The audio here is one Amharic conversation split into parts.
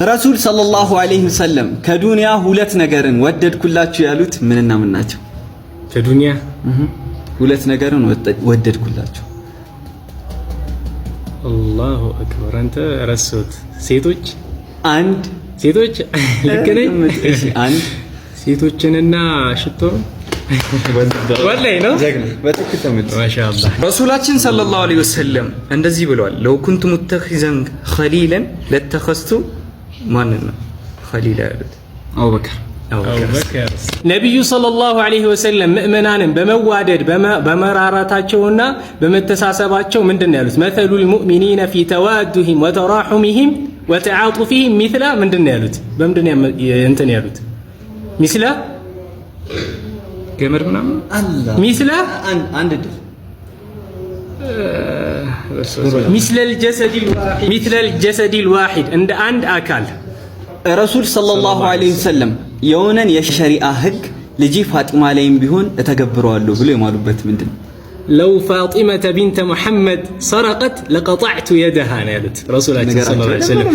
ረሱል ሰለላሁ ዐለይሂ ወሰለም ከዱንያ ሁለት ነገርን ወደድኩላችሁ ያሉት ምንና ምን ናቸው? ከዱንያ ሁለት ነገርን ወደድኩላችሁ። አላሁ አክበር። አንተ ረሱት ሴቶች። አንድ። ሴቶች፣ ልክ ነኝ? እሺ፣ አንድ። ሴቶችንና ሽቶ ወላሂ ነው። በትክክል ተመልሷል። ማሻአላህ። ረሱላችን ሰለላሁ ዐለይሂ ወሰለም እንደዚህ ብለዋል። لو كنت متخذا خليلا لاتخذت ማንን ነው ኸሊላ ያሉት? አቡበክር። አቡበከር። ነቢዩ ሰለላሁ ዐለይሂ ወሰለም ምእመናንን በመዋደድ በመራራታቸውና በመተሳሰባቸው ምንድን ነው ያሉት? مثل المؤمنين في توادهم وتراحمهم وتعاطفهم مثل ምንድን ነው ያሉት? በምንድን ነው እንትን ያሉት? مثل ገመድ ምናምን። مثل አንድ እድል። مثل الجسد الواحد፣ እንደ አንድ አካል። ረሱል ሰለላሁ ዐለይሂ ወሰለም የሆነን የሸሪዓ ህግ ልጄ ፋጢማ ላይም ቢሆን እተገብረዋለሁ ብሎ የማሉበት ምንድን ነው? لو فاطمة بنت محمد سرقت لقطعت يدها ነው ያሉት ረሱላችን ሰለላሁ ዐለይሂ ወሰለም።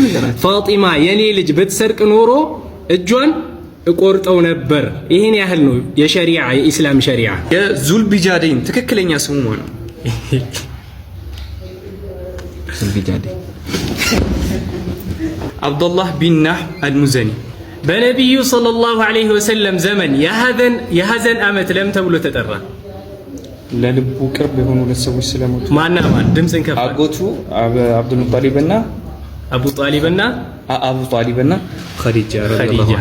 ፋጢማ የኔ ልጅ ብትሰርቅ ኖሮ እጇን እቆርጠው ነበር። ይሄን ያህል ነው የሸሪዓ፣ የኢስላም ሸሪዓ። የዙልቢጃዴን ትክክለኛ ስሙ ማን ነው? ዙልቢጃዴ። አብዱላህ ቢን ናህ አልሙዘኒ። በነቢዩ ሰለላሁ ዐለይሂ ወሰለም ዘመን የሐዘን ዓመት ለምን ተብሎ ተጠራ? ለልቡ ቅርብ የሆኑ ሁለት ሰዎች ስለሞቱ። ማና ማን? ድምፅን ከፍ። አጎቱ አብዱልሙጠሊብ እና አቡ ጣሊብና አቡ ጣሊብ እና ኸዲጃ። ኸዲጃ።